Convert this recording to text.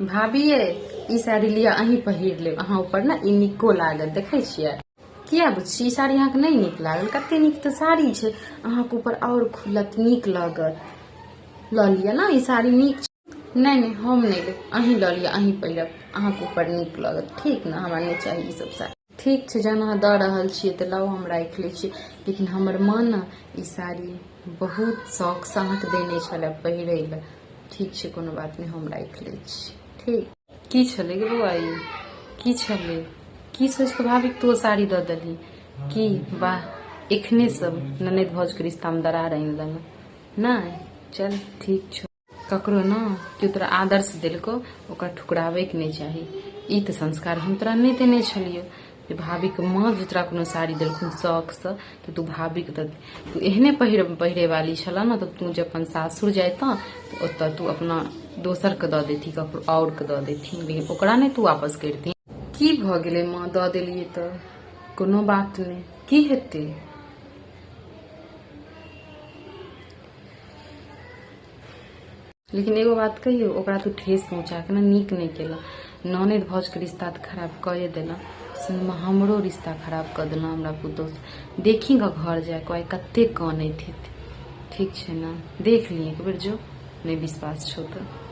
भाभी ये, ई साड़ी लिअ, अहीं पहिर लेब, अहाँ ऊपर ने ई नीको लागत। देखै छियै किया बुझी, ई साड़ी अहाँके नहि नीक लागल? कते नीक तऽ साड़ी छै, अहाँके ऊपर आओर खुलत, नीक लागत। लऽ लिअ ने, ई साड़ी नीक छै। नहि नहि, हम नहि लेब, अहीं लऽ लिअ, अहीं पहिरब, अहाँके ऊपर नीक लागत। ठीक ने, हमरा नहि चाही ई सब साड़ी। ठीक छै, जहन अहाँ दऽ रहल छियै तऽ लाउ, हम राखि लै छियै। लेकिन हमर माँ ने ई साड़ी बहुत शौकसँ अहाँके देने छलै पहिरै लए। ठीक छै, कोनो बात नहि, हम राखि लै छी। ठीक की छलै गे बौआ, ई की छलै? की सोचि कऽ भाभीके तू साड़ी दऽ देलही? की वाह, एखने सब ननैद भौजके रिश्तामे दरार आनि देलहुँ। नहि, चल ठीक छौ। ककरो ने केओ तोरा आदर्श देलको, ओकरा ठुकराबैके नहि चाही। ई तऽ संस्कार हम तोरा नहि देने छलियौ जे भाभीके माँ जे तोरा कोनो साड़ी देलखुन शौकसँ तऽ तू भाभीके दऽ। तू एहने पहिर पहिरेवाली छलह ने, तऽ तू जे अपन सासुर जैतह तऽ ओतऽ तू अपना दोसरके दऽ देती, ककरो आओरके दऽ देथिन, लेकिन ओकरा नहि तू वापस करितिही। की भऽ गेलै माँ, दऽ देलियै तऽ कोनो बात नहि, की हेतै? लेकिन एगो बात कहियौ, ओकरा तू ठेस पहुँचा के ने नीक नहि केलह। ननैद भौजके रिश्ता तऽ खराब कए देलह, संगमे हमरो रिश्ता खराब कऽ देलह हमरा पुतोहसँ। देखी गऽ घर जाय कऽ आइ कते कानैत हेतै। ठीक छै ने, देख ली एक बेर, जो नहि विश्वास छौ तऽ।